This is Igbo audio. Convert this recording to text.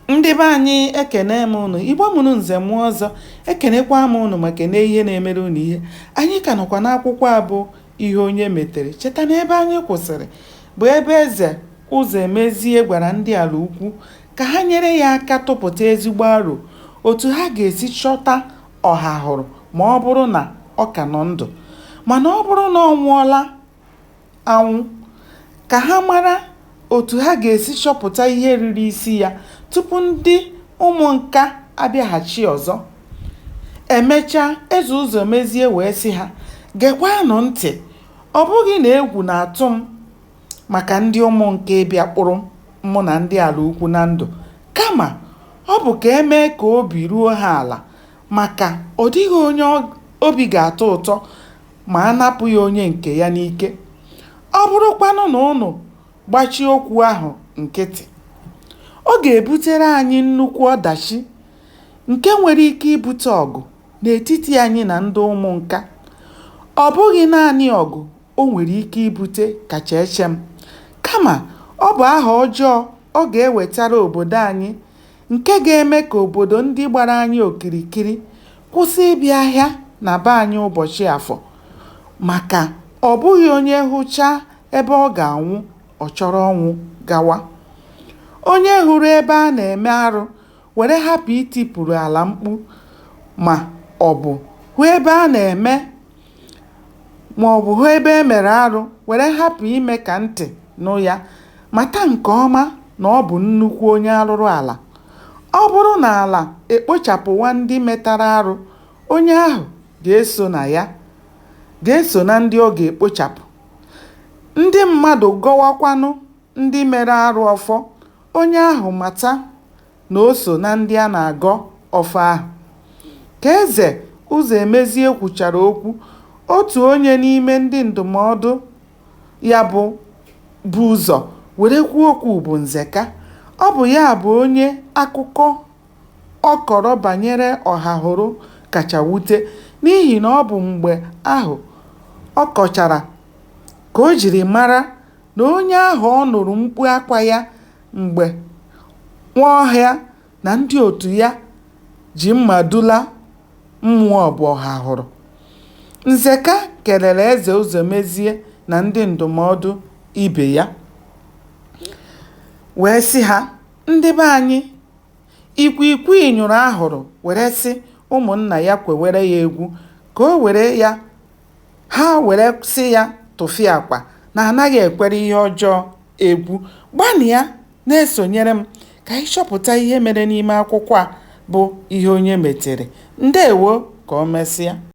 Ndị be anyị, ekene m ụnụ. Igbo mụrụ nze mụọ ọzọ, ekenekwa m ụnụ ma kene ihe na-emere ụnụ ihe. Anyị ka nọkwa n'akwụkwọ a bụ Ihe Onye Metere. Cheta na ebe anyị kwụsịrị bụ ebe Eze Ụzọemezie gwara ndị Alaukwu ka ha nyere ya aka tụpụta ezigbo aro otu ha ga-esi chọta Ọhahụrụ ma ọ bụrụ na ọ ka nọ ndụ. Mana ọ bụrụ na ọ nwụọla anwụ, ka ha mara otu ha ga-esi chọpụta ihe riri isi ya tupu ndị Ụmụnka abịaghachi ọzọ. E mechaa, Eze Ụzọmezie wee sị ha, "Geekwanụ ntị, ọ bụghị na egwu na-atụ m maka ndị Ụmụnka ịbịa kpụrụ mụ na ndị Alaukwu na ndụ, kama ọ bụ ka e mee ka obi ruo ha ala maka ọ dịghị onye obi ga-atọ ụtọ ma a napụ ya onye nke ya n'ike. Ọ bụrụkwanụ na ụnụ gbachie okwu ahụ nkịtị, ọ ga-ebutere anyị nnukwu ọdachi nke nwere ike ibute ọgụ n'etiti anyị na ndị Ụmụnka. Ọ bụghị naanị ọgụ o nwere ike ibute kacha eche m, kama ọ bụ aha ọjọọ ọ ga-ewetara obodo anyị nke ga-eme ka obodo ndị gbara anyị okirikiri kwụsị ịbịa ahịa na be anyị ụbọchị Afọ, maka ọ bụghị onye hụchaa ebe ọ ga-anwụ, ọ chọrọ ọnwụ gawa. Onye hụrụ ebe a na-eme arụ were hapụ itipụrụ ala mkpu ma ọ bụ hụ ebe a na-eme maọbụ hụ ebe e mere arụ were hapụ ime ka ntị nụ ya, mata nke ọma na ọ bụ nnukwu onye arụrụala. Ọ bụrụ na ala ekpochapụwa ndị metara arụ, onye ahụ ga-eso na ya ga-eso na ndị ọ ga-ekpochapụ. Ndị mmadụ gọwakwanụ ndị mere arụ ọfọ, onye ahụ mata na o so na ndị a na-agọ ọfọ ahụ." Ka Eze Ụzọemezie kwuchara okwu, otu onye n'ime ndị ndụmọdụ ya bu ụzọ were kwuo okwu bụ Nzeka. Ọ bụ ya bụ onye akụkọ ọ kọrọ banyere Ọhahụrụ kacha wute n'ihi na ọ bụ mgbe ahụ ọ kọchara ka o jiri mara na onye ahụ ọ nụrụ mkpu akwa ya mgbe Nwaọhịa na ndị òtù ya ji mma dula mmụọ bụ Ọhahụrụ. Nzeka kelere Eze Ụzọmezie na ndị ndụmọdụ ibe ya wee sị ha, "Ndị be anyị, ikwiikwii nyụrụ ahụrụ were sị ụmụnna ya kwewere ya egwu ka o were ya ha were sị ya tụfịakwa na anaghị ekwere ihe ọjọọ egwu." Gbalịa na-esonyere m ka anyị chọpụta ihe mere n'ime akwụkwọ a bụ Ihe Onye Metere. Ndeewo, ka o mesịa.